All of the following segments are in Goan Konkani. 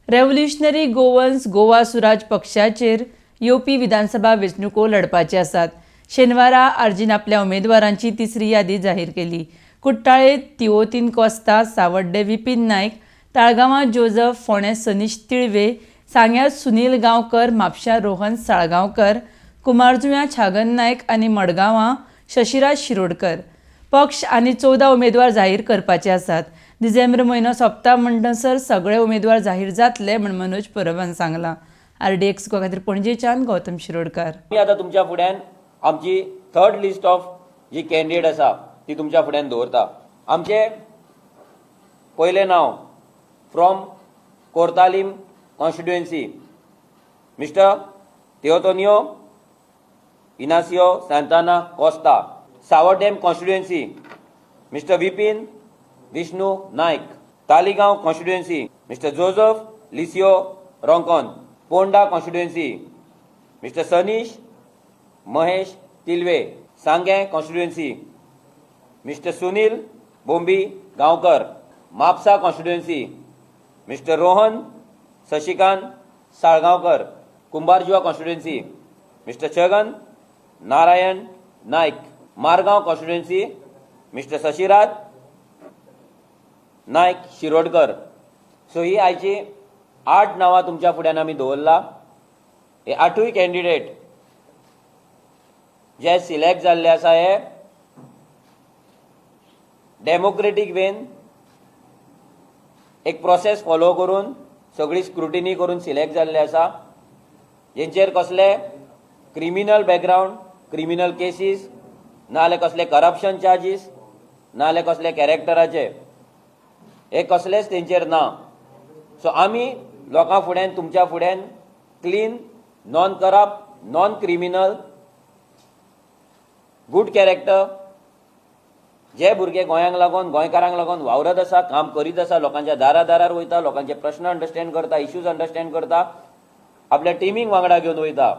रेव्होल्युशनरी गोवन्स गोवा सुराज पक्षाचेर येवपी विधानसभा वेंचणुको लढपाचे आसात. शेनवारा आरजीन आपल्या उमेदवारांची तिसरी यादी जाहीर केली. कुट्टाळे तिओतीन कोस्ता, सावड्डे विपीन नायक, ताळगांवां जोजफ, फोंडें सनीश तिळवे, सांग्यार सुनील गांवकर, म्हापश्यां रोहन साळगांवकर, कुमारजुव्यां छागन नायक आनी मडगांवां शशिराज शिरोडकर. पक्ष आनी 14 उमेदवार जाहीर करपाचे आसात. डिसेंबर म्हयनो सोंपता म्हणसर सगळे उमेदवार जाहीर जातले म्हूण मनोज परबान सांगलां. आरडीएक्स गोवा खातीर पणजेच्यान गौतम शिरोडकर. आमी आतां तुमच्या फुड्यान आमची थर्ड लिस्ट ऑफ जी कॅन्डिडेट आसा ती तुमच्या फुड्यान दवरता. आमचे पयलें नांव, from Cortalim constituency, Mister Teotonio Inacio Santana Costa. Savordem constituency, Mister Vipin Vishnu Naik. Taleigao constituency, Mister Joseph Licio Roncon. Ponda constituency, Mister Sanish Mahesh Tilve. Sanguem constituency, Mister Sunil Bombi Gaonkar. Mapusa constituency, Mister Rohan Sashikant Salgaonkar. Cumbarjua constituency, Mister Chhagan Narayan Naik. Margao constituency, Mister Shashiraj Naik Shirodkar. So ही आयची आठ नांवां तुमच्या फुड्यान आमी दवरला. हे आठूय कॅन्डिडेट जे सिलेक्ट जाल्ले आसा, हे डेमोक्रेटीक वेन एक प्रोसेस फॉलो करून, सगळी स्क्रुटिनी करून सिलेक्ट जाल्ले आसा, जेंचेर कसले क्रिमिनल बॅकग्रावंड, क्रिमिनल केसीस नाजाल्यार कसले करप्शन चार्जीस, नाजाल्यार कसले कॅरेक्टराचे, हे कसलेच तेंचेर ना. सो आमी लोकां फुड्यान, तुमच्या फुड्यान clean, non corrupt, non criminal, good character जे भुरगे गोंयांक लागून, गोंयकारांक लागून वावरत आसा, काम करीत आसा, लोकांच्या दारा दारार वयता, लोकांचे प्रश्न अंडरस्टँड करता, इश्यूज अंडरस्टँड करता, आपल्या टिमीक वांगडा घेवन वयता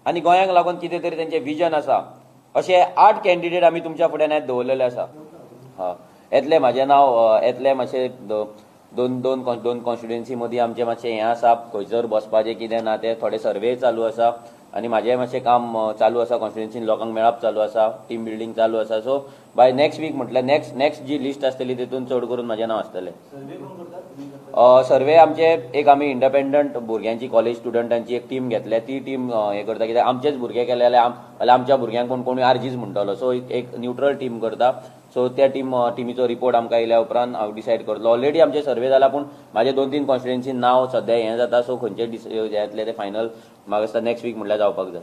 आनी गोंयांक लागून कितें तरी तेंचें विजन आसा, अशे आठ कॅन्डिडेट आमी तुमच्या फुड्यान आयज दवरलेले आसा. हा, येतलें म्हाजें नांव येतलें. मातशें दोन दोन दोन कॉन्स्टिट्युएन्सी मदीं आमचें मातशें हें आसा, खंयसर बसपाचें कितें ना तें थोडे सर्वे चालू आसा आनी म्हाजें मातशें काम चालू आसा. कॉन्स्टिट्युएन्सीन लोकांक मेळप चालू आसा, टीम बिल्डींग चालू आसा. सो बाय नेक्स्ट वीक, म्हटल्यार नेक्स्ट नेक्स्ट जी लिस्ट आसतली, तितून चड करून म्हाजें नांव आसतलें. सर्वे आमचे एक आमी इंडिपेंडंट भुरग्यांची, कॉलेज स्टुडंटांची एक टीम घेतल्या. ती टीम हें करता. कित्याक आमचेच भुरगे केले जाल्यार आमच्या भुरग्यांक कोण कोणूय आरजीच म्हणटलो. सो एक न्यूट्रल टीम करता. सो त्या टिमीचो रिपोर्ट आमकां येयल्या उपरांत हांव डिसायड करतलो. ऑलरेडी आमचे सर्वे जाला, पूण म्हाजे दोन तीन कॉन्स्टिट्युएन्सी नांव सद्या हें जाता. सो खंयचे येतले ते फायनल म्हाका दिसता नेक्स्ट वीक म्हटल्यार जावपाक जाय.